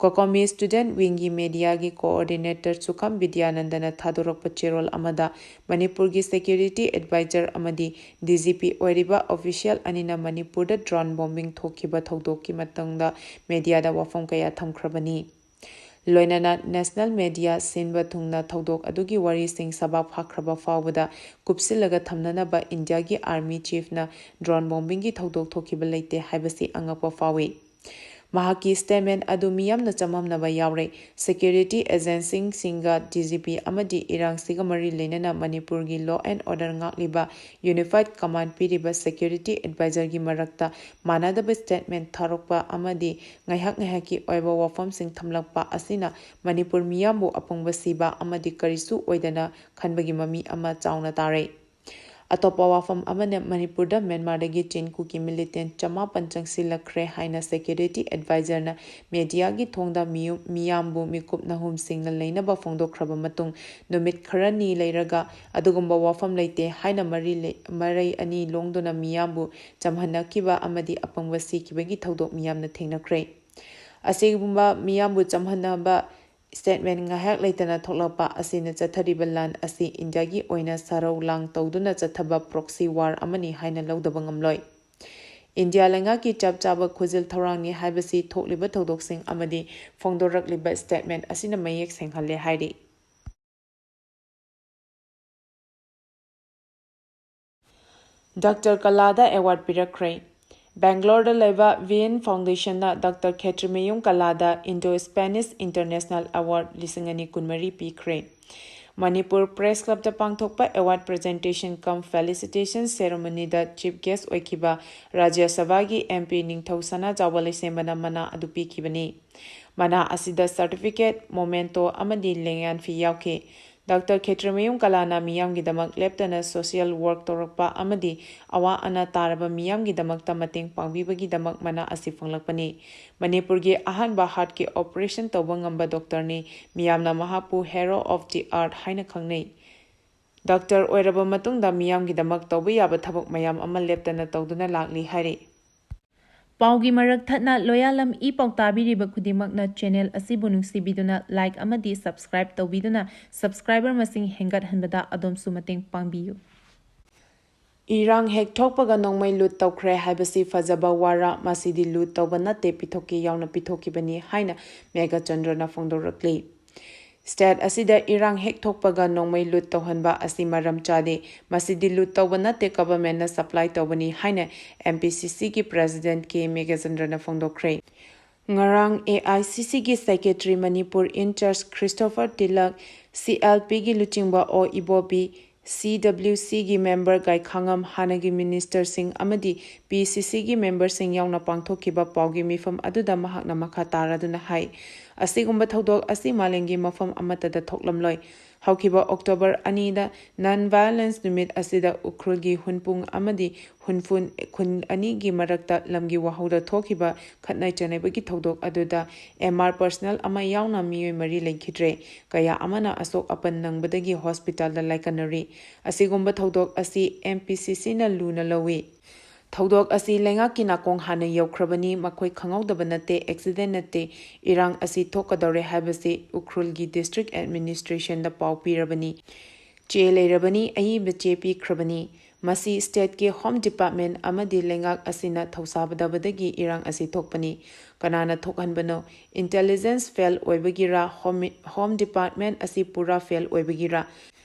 COCOMI Student Wingꯒꯤ mediaꯒꯤ coordinator ꯁꯨꯈꯝ ꯕꯤꯗ꯭ꯌꯥꯅꯟꯗꯅ ꯊꯥꯗꯣꯔꯛꯄ ꯆꯦꯔꯣꯜ ꯑꯃꯗ ꯃꯅꯤꯄꯨꯔꯒꯤ Security Advisor ꯑꯃꯗꯤ D G P ꯑꯣꯏꯔꯤꯕ official ꯑꯅꯤꯅ ꯃꯅꯤꯄꯨꯔꯗ drone bombing ꯊꯣꯛꯈꯤꯕ ꯊꯧꯗꯣꯛꯀꯤ ꯃꯇꯥꯡꯗ mediaꯗ ꯋꯥꯐꯝ ꯀꯌꯥ ꯊꯝꯈ꯭ꯔꯕꯅꯤ꯫ ꯂꯣꯏꯅꯅ national media ꯁꯤꯟꯕ ꯊꯨꯡꯅ ꯊꯧꯗꯣꯛ ꯑꯗꯨꯒꯤ ꯋꯥꯔꯤꯁꯤꯡ ꯁꯚꯥ ꯐꯥꯈ꯭ꯔꯕ ꯐꯥꯎꯕꯗ ꯀꯨꯞꯁꯤꯜꯂꯒ ꯊꯝꯅꯅꯕ ꯏꯟꯗꯤꯌꯥꯒꯤ Army Chiefꯅ drone bombingꯒꯤ ꯊꯧꯗꯣꯛ ꯊꯣꯛꯈꯤꯕ ꯂꯩꯇꯦ ꯍꯥꯏꯕꯁꯤ ꯑꯉꯛꯄ ꯐꯥꯎꯏ꯫ ꯃꯍꯥꯛꯀꯤ statement ꯑꯗꯨ ꯃꯤꯌꯥꯝꯅ ꯆꯃꯝꯅꯕ ꯌꯥꯎꯔꯦ꯫ Security agencyꯁꯤꯡꯒ D G P ꯑꯃꯗꯤ ꯏꯔꯥꯡꯁꯤꯒ ꯃꯔꯤ ꯂꯩꯅꯅ ꯃꯅꯤꯄꯨꯔꯒꯤ law and order ꯉꯥꯛꯂꯤꯕ Unified Command ꯄꯤꯔꯤꯕ Security Advisorꯒꯤ ꯃꯔꯛꯇ ꯃꯥꯟꯅꯗꯕ statement ꯊꯥꯔꯛꯄ ꯑꯃꯗꯤ ꯉꯥꯏꯍꯥꯛ ꯉꯥꯏꯍꯥꯛꯀꯤ ꯑꯣꯏꯕ ꯋꯥꯐꯝꯁꯤꯡ ꯊꯝꯂꯛꯄ ꯑꯁꯤꯅ ꯃꯅꯤꯄꯨꯔ ꯃꯤꯌꯥꯝꯕꯨ ꯑꯄꯪꯕ ꯁꯤꯕ ꯑꯃꯗꯤ ꯀꯔꯤꯁꯨ ꯑꯣꯏꯗꯅ ꯈꯟꯕꯒꯤ ꯃꯃꯤ ꯑꯃ ꯆꯥꯎꯅ ꯇꯥꯔꯦ꯫ ꯑꯇꯣꯞꯄ ꯋꯥꯐꯝ ꯑꯃꯅ ꯃꯅꯤꯄꯨꯔꯗ ꯃ꯭ꯌꯥꯟꯃꯥꯔꯗꯒꯤ ꯆꯤꯟ ꯀꯨꯀꯤ militant ꯆꯃꯥꯄꯟ ꯆꯪꯁꯤꯜꯂꯛꯈ꯭ꯔꯦ ꯍꯥꯏꯅ Security Advisorꯅ mediaꯒꯤ ꯊꯣꯡꯗ ꯃꯤꯌꯨ-, ꯃꯤꯌꯥꯝꯕꯨ ꯃꯤꯀꯨꯞ ꯅꯍꯨꯝꯁꯤꯡꯅ ꯂꯩꯅꯕ ꯐꯣꯡꯗꯣꯛꯈ꯭ꯔꯕ ꯃꯇꯨꯡ ꯅꯨꯃꯤꯠ ꯈꯔꯅꯤ ꯂꯩꯔꯒ ꯑꯗꯨꯒꯨꯝꯕ ꯋꯥꯐꯝ ꯂꯩꯇꯦ ꯍꯥꯏꯅ ꯃꯔꯤ ꯂꯩ-, ꯃꯔꯩ ꯑꯅꯤ ꯂꯣꯡꯗꯨꯅ ꯃꯤꯌꯥꯝꯕꯨ ꯆꯝꯍꯟꯅꯈꯤꯕ ꯑꯃꯗꯤ ꯑꯄꯪꯕ ꯁꯤꯈꯤꯕꯒꯤ ꯊꯧꯗꯣꯛ ꯃꯤꯌꯥꯝꯅ ꯊꯦꯡꯅꯈ꯭ꯔꯦ꯫ ꯑꯁꯤꯒꯨꯝꯕ ꯃꯤꯌꯥꯝꯕꯨ ꯆꯝꯍꯟꯅꯕ statement ꯉꯥꯏꯍꯥꯛ ꯂꯩꯇꯅ ꯊꯣꯛꯂꯛꯄ ꯑꯁꯤꯅ ꯆꯠꯊꯔꯤꯕ ꯂꯥꯟ ꯑꯁꯤ ꯏꯟꯗꯤꯌꯥꯒꯤ ꯑꯣꯏꯅ ꯁꯔꯧ ꯂꯥꯡ ꯇꯧꯗꯨꯅ ꯆꯠꯊꯕ proxy war ꯑꯃꯅꯤ ꯍꯥꯏꯅ ꯂꯧꯗꯕ ꯉꯝꯂꯣꯏ꯫ ꯏꯟꯗꯤꯌꯥ ꯂꯩꯉꯥꯛꯀꯤ ꯆꯞ ꯆꯥꯕ ꯈꯨꯖꯤꯜ ꯊꯧꯔꯥꯡꯅꯤ ꯍꯥꯏꯕꯁꯤ ꯊꯣꯛꯂꯤꯕ ꯊꯧꯗꯣꯛꯁꯤꯡ ꯑꯃꯗꯤ ꯐꯣꯡꯗꯣꯔꯛꯂꯤꯕ statement ꯑꯁꯤꯅ ꯃꯌꯦꯛ ꯁꯦꯡꯍꯜꯂꯦ ꯍꯥꯏꯔꯤ꯫ Doctor ꯀꯂꯥꯗ award ꯄꯤꯔꯛꯈ꯭ꯔꯦ꯫ ꯕꯦꯡꯒ꯭ꯂꯣꯔꯗ ꯂꯩꯕ ꯚꯤꯌꯦꯟ ꯐꯥꯎꯟꯗꯦꯁꯟꯅ ꯗꯥꯛꯇꯔ ꯈꯦꯇ꯭ꯔꯤꯃꯌꯨꯝ ꯀꯂꯥꯗ ꯏꯟꯗꯣ ꯁ꯭ꯄꯦꯅꯤꯁ ꯏꯟꯇꯔꯅꯦꯁꯅꯦꯜ ꯑꯦꯋꯥꯔꯗ ꯂꯤꯁꯤꯡ ꯑꯅꯤ ꯀꯨꯟꯃꯔꯤ ꯄꯤꯈ꯭ꯔꯦ꯫ ꯃꯅꯤꯄꯨꯔ ꯄ꯭ꯔꯦꯁ ꯀ꯭ꯂꯕꯇ ꯄꯥꯡꯊꯣꯛꯄ ꯑꯦꯋꯥꯔꯗ ꯄ꯭ꯔꯖꯦꯟꯇꯦꯁꯟ ꯀꯝ ꯐꯦꯂꯤꯁꯤꯇꯦꯁꯟ ꯁꯦꯔꯦꯃꯣꯅꯤꯗ ꯆꯤꯐ ꯒꯦꯁ ꯑꯣꯏꯈꯤꯕ ꯔꯥꯖ꯭ꯌ ꯁꯚꯥꯒꯤ ꯑꯦꯝ ꯄꯤ ꯅꯤꯡꯊꯧ ꯁꯅꯥꯖꯥꯎꯕ ꯂꯩꯁꯦꯝꯕꯅ ꯃꯅꯥ ꯑꯗꯨ ꯄꯤꯈꯤꯕꯅꯤ꯫ ꯃꯅꯥ ꯑꯁꯤꯗ ꯁꯔꯇꯤꯐꯤꯀꯦꯠ, ꯃꯣꯃꯦꯟꯇꯣ ꯑꯃꯗꯤ ꯂꯦꯡꯌꯥꯟ ꯐꯤ ꯌꯥꯎꯈꯤ꯫ ꯗꯥꯛꯇꯔ ꯈꯦꯇ꯭ꯔꯤꯃꯌꯨꯝ ꯀꯂꯥꯅ ꯃꯤꯌꯥꯝꯒꯤꯗꯃꯛ ꯂꯦꯞꯇꯅ ꯁꯣꯁꯤꯌꯦꯜ ꯋꯥꯔꯛ ꯇꯧꯔꯛꯄ ꯑꯃꯗꯤ ꯑꯋꯥ ꯑꯅꯥ ꯇꯥꯔꯕ ꯃꯤꯌꯥꯝꯒꯤꯗꯃꯛꯇ ꯃꯇꯦꯡ ꯄꯥꯡꯕꯤꯕꯒꯤꯗꯃꯛ ꯃꯅꯥ ꯑꯁꯤ ꯐꯪꯂꯛꯄꯅꯤ꯫ ꯃꯅꯤꯄꯨꯔꯒꯤ ꯑꯍꯥꯟꯕ ꯍꯥꯔꯠꯀꯤ ꯑꯣꯄꯔꯦꯁꯟ ꯇꯧꯕ ꯉꯝꯕ ꯗꯣꯛꯇꯔꯅꯤ꯫ ꯃꯤꯌꯥꯝꯅ ꯃꯍꯥꯛꯄꯨ Hero of the Earth ꯍꯥꯏꯅ ꯈꯪꯅꯩ꯫ ꯗꯥꯛꯇꯔ ꯑꯣꯏꯔꯕ ꯃꯇꯨꯡꯗ ꯃꯤꯌꯥꯝꯒꯤꯗꯃꯛ ꯇꯧꯕ ꯌꯥꯕ ꯊꯕꯛ ꯃꯌꯥꯝ ꯑꯃ ꯂꯦꯞꯇꯅ ꯇꯧꯗꯨꯅ ꯂꯥꯛꯂꯤ ꯍꯥꯏꯔꯤ꯫ ꯄꯥꯎꯒꯤ ꯃꯔꯛ ꯊꯠꯅ ꯂꯣꯌꯥꯂꯝ ꯏ ꯄꯥꯎ ꯇꯥꯕꯤꯔꯤꯕ ꯈꯨꯗꯤꯡꯃꯛꯅ ꯆꯦꯅꯦꯜ ꯑꯁꯤꯕꯨ ꯅꯨꯡꯁꯤꯕꯤꯗꯨꯅ ꯂꯥꯏꯛ ꯑꯃꯗꯤ ꯁꯕꯁꯀ꯭ꯔꯥꯏꯕ ꯇꯧꯕꯤꯗꯨꯅ ꯁꯕꯁꯀ꯭ꯔꯥꯏꯕꯔ ꯃꯁꯤꯡ ꯍꯦꯟꯒꯠꯍꯟꯕꯗ ꯑꯗꯣꯝꯁꯨ ꯃꯇꯦꯡ ꯄꯥꯡꯕꯤꯌꯨ꯫ ꯏꯔꯥꯡ ꯍꯦꯛ ꯊꯣꯛꯄꯒ ꯅꯣꯡꯃꯩ ꯂꯨꯠ ꯇꯧꯈ꯭ꯔꯦ ꯍꯥꯏꯕꯁꯤ ꯐꯖꯕ ꯋꯥꯔꯥ, ꯃꯁꯤꯗꯤ ꯂꯨꯠ ꯇꯧꯕ ꯅꯠꯇꯦ, ꯄꯤꯊꯣꯛꯀꯦ ꯌꯥꯎꯅ ꯄꯤꯊꯣꯛꯈꯤꯕꯅꯤ ꯍꯥꯏꯅ ꯃꯦꯘꯆꯟꯗ꯭ꯔꯅ ꯐꯣꯡꯗꯣꯔꯛꯂꯤ꯫ ꯁ꯭ꯇꯦꯠ ꯑꯁꯤꯗ ꯏꯔꯥꯡ ꯍꯦꯛ ꯊꯣꯛꯄꯒ ꯅꯣꯡꯃꯩ ꯂꯨꯠ ꯇꯧꯍꯟꯕ ꯑꯁꯤ ꯃꯔꯝ ꯆꯥꯗꯦ, ꯃꯁꯤꯗꯤ ꯂꯨꯠ ꯇꯧꯕ ꯅꯠꯇꯦ, ꯒꯚꯔꯟꯃꯦꯟꯠꯅ ꯁꯄ꯭ꯂꯥꯏ ꯇꯧꯕꯅꯤ ꯍꯥꯏꯅ ꯑꯦꯝ ꯄꯤ ꯁꯤ ꯁꯤꯒꯤ ꯄ꯭ꯔꯦꯁꯤꯗꯦꯟꯠ ꯀꯦ ꯃꯦꯘꯆꯟꯗ꯭ꯔꯅ ꯐꯣꯡꯗꯣꯛꯈ꯭ꯔꯦ꯫ ꯉꯔꯥꯡ ꯑꯦ ꯑꯥꯏ ꯁꯤ ꯁꯤꯒꯤ secretary Manipur in-charge Christopher tilak, C L ꯄꯤꯒꯤ ꯂꯨꯆꯤꯡꯕ ꯑꯣ ꯏꯕꯣꯕꯤ, ꯁꯤ ꯗꯕ꯭ꯂꯤꯎ ꯁꯤꯒꯤ ꯃꯦꯝꯕꯔ ꯒꯥꯏꯈꯥꯉꯝ, ꯍꯥꯟꯅꯒꯤ ꯃꯤꯅꯤꯁꯇꯔꯁꯤꯡ ꯑꯃꯗꯤ ꯄꯤ ꯁꯤ ꯁꯤꯒꯤ ꯃꯦꯝꯕꯔꯁꯤꯡ ꯌꯥꯎꯅ ꯄꯥꯡꯊꯣꯛꯈꯤꯕ ꯄꯥꯎꯒꯤ ꯃꯤꯐꯝ ꯑꯗꯨꯗ ꯃꯍꯥꯛꯅ ꯃꯈꯥ ꯇꯥꯔꯗꯨꯅ ꯍꯥꯏ, ꯑꯁꯤꯒꯨꯝꯕ ꯊꯧꯗꯣꯛ ꯑꯁꯤ ꯃꯥꯂꯦꯝꯒꯤ ꯃꯐꯝ ꯑꯃꯠꯇꯗ ꯊꯣꯛꯂꯝꯂꯣꯏ꯫ ꯍꯧꯈꯤꯕ ꯑꯣꯛꯇꯣꯕꯔ ꯑꯅꯤꯗ ꯅꯟ ꯚꯥꯏꯑꯣꯂꯦꯟꯁ ꯅꯨꯃꯤꯠ ꯑꯁꯤꯗ ꯎꯈ꯭ꯔꯨꯜꯒꯤ ꯍꯨꯟꯄꯨꯡ ꯑꯃꯗꯤ ꯍꯨꯟꯐꯨꯟ ꯈꯨꯟ ꯑꯅꯤꯒꯤ ꯃꯔꯛꯇ ꯂꯝꯒꯤ ꯋꯥꯍꯧꯗ ꯊꯣꯛꯈꯤꯕ ꯈꯠꯅ ꯆꯩꯅꯕꯒꯤ ꯊꯧꯗꯣꯛ ꯑꯗꯨꯗ ꯑꯦꯝ ꯑꯥꯔ ꯄꯔꯁꯅꯦꯜ ꯑꯃ ꯌꯥꯎꯅ ꯃꯤꯑꯣꯏ ꯃꯔꯤ ꯂꯩꯈꯤꯗ꯭ꯔꯦ꯫ ꯀꯌꯥ ꯑꯃꯅ ꯑꯁꯣꯛ ꯑꯄꯟ ꯅꯪꯕꯗꯒꯤ ꯍꯣꯁꯄꯤꯇꯥꯜꯗ ꯂꯥꯏꯀꯠꯅꯔꯤ꯫ ꯑꯁꯤꯒꯨꯝꯕ ꯊꯧꯗꯣꯛ ꯑꯁꯤ ꯑꯦꯝ ꯄꯤ ꯁꯤ ꯁꯤꯅ ꯂꯨꯅ ꯂꯧꯏ꯫ ꯊꯧꯗꯣꯛ ꯑꯁꯤ ꯂꯩꯉꯥꯛꯀꯤ ꯅꯥꯀꯣꯡ ꯍꯥꯟꯅ ꯌꯧꯈ꯭ꯔꯕꯅꯤ, ꯃꯈꯣꯏ ꯈꯪꯍꯧꯗꯕ ꯅꯠꯇꯦ, ꯑꯦꯛꯁꯤꯗꯦꯟ ꯅꯠꯇꯦ, ꯏꯔꯥꯡ ꯑꯁꯤ ꯊꯣꯛꯀꯗꯧꯔꯦ ꯍꯥꯏꯕꯁꯤ ꯎꯈ꯭ꯔꯨꯜꯒꯤ ꯗꯤꯁꯇ꯭ꯔꯤꯛ ꯑꯦꯗꯃꯤꯅꯤꯁꯇ꯭ꯔꯦꯁꯟꯗ ꯄꯥꯎ ꯄꯤꯔꯕꯅꯤ꯫ ꯆꯦ ꯂꯩꯔꯕꯅꯤ, ꯑꯏꯕ ꯆꯦ ꯄꯤꯈ꯭ꯔꯕꯅꯤ꯫ ꯃꯁꯤ ꯁ꯭ꯇꯦꯠꯀꯤ ꯍꯣꯝ ꯗꯤꯄꯥꯔꯠꯃꯦꯟ ꯑꯃꯗꯤ ꯂꯩꯉꯥꯛ ꯑꯁꯤꯅ ꯊꯧꯁꯥꯗꯕꯗꯒꯤ ꯏꯔꯥꯡ ꯑꯁꯤ ꯊꯣꯛꯄꯅꯤ꯫ ꯀꯅꯥꯅ ꯊꯣꯛꯍꯟꯕꯅꯣ? ꯏꯟꯇꯦꯂꯤꯖꯦꯟꯁ ꯐꯦꯜ ꯑꯣꯏꯕꯒꯤꯔꯥ? ꯍꯣꯝ, ꯍꯣꯝ ꯗꯤꯄꯥꯔꯠꯃꯦꯟ ꯑꯁꯤ ꯄꯨꯔꯥ ꯐꯦꯜ ꯑꯣꯏꯕꯒꯤꯔꯥ?